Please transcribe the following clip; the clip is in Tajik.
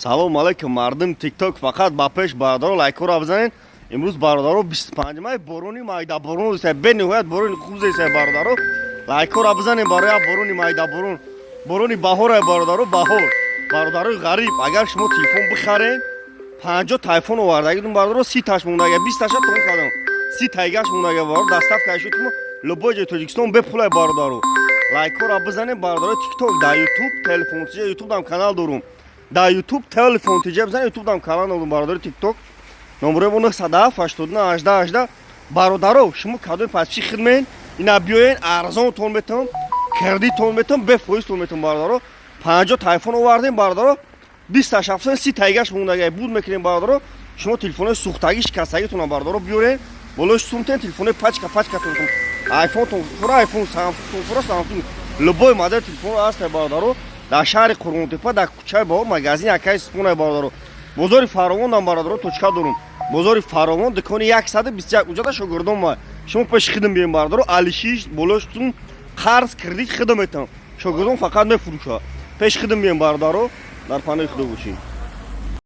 Салом алейкум, мардум ТикТок, фақат ба пеш, бародаро, лайкҳоро бизанед. Имрӯз, бародаро, 25 май, борони майда, борон зесай, бениҳоят борони хуб зесай. Бародаро, лайкҳоро бизанем барои борони майда, борон, борони баҳорай, бародаро, баҳор. Бародарои ғариб, агар шумо телефон бихарен, 50 та айфон овардагидум, бародаро, 30 таш мондага, 20 таша тон кардам, 30 тайгаш мондага, бародар, доставка шуд любой ҷои Тоҷикистон бепулай. Бародаро, лайкҳоро бизанем. Бародарои ТикТок, дар Ютуб Телефон Тиҷа, Ютубдам канал дорум, дар Ютуб Телефон Тиҷа бизан, Ютубдам канал дорум. Бародари ТикТок, номерои мо 907 89 18 18. Бародаро, шумо кадоми подписчик хидмен, ина биёен, арзонтон метавон, кредиттон метавон, бефоизтон метавон. Бародаро, 50 та айфон овардем, бародаро, 20 таш афсан, 30 тайгаш мондага, буд мекунем. Бародаро, шумо телефонои сӯхтагӣ, шикастагитона, бародаро, биёрен, болои сумтен, телефонои пачка пачкатон, айфонтон фура айфон, Самсунг фура Самсунг, любой модел телефон ҳаст. Бародаро, дар шаҳри Қурғонтепа, дар кӯчаи Баҳор, магазин акаи Спонай. Бародаро, бозори Фаровонам, бародаро, точка дорум, бозори Фаровон, дукони 121, уҷада шогирдон ма, шумо пеши хидм бием. Бародаро, алишиш, болоштун, қарз, кредит хидм метавон, шогирдон фақат мефурӯша, пеши хидм бием. Бародаро, дар паноҳи Худо бошед.